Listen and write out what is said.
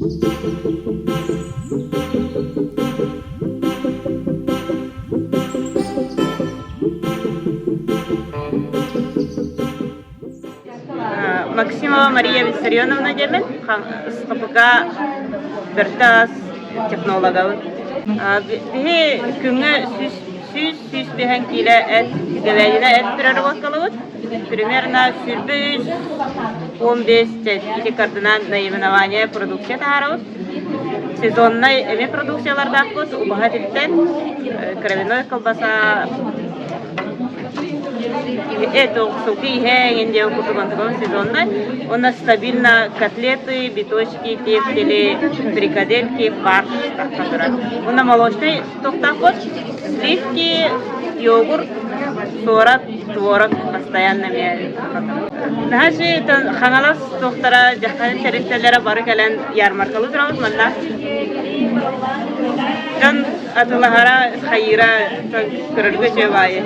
Максимова Мария Виссарионовна диэмин, СХПК Бөртө технологабын. Биһи күҥҥэ 100-105 киилэ эт, говядина эт переработкалабыт. Примерно 115 ити кардынан наименование продукция таһаарабыт. Сезоннай эми продукциялардаахпыт убаһа этиттэн, кровяной колбаса, это сылгы иһэ эҥин диэн курдук онтукабыт сезоннай. Уонна стабильно котлеты, биточки, тефтели, фрикадельки, фарш тахсан турар. Уонна молочный туохтаахпыт сливки, йогурт, суорат, творог постоянно эмиэ Наһаа Хаҥалас туохтара дьахтарын тэрилтэлэрэ бары кэлэн ярмаркалыы турабыт манна. Дьон атылаһара, хайыыра көрөргө үчүгэй баайы.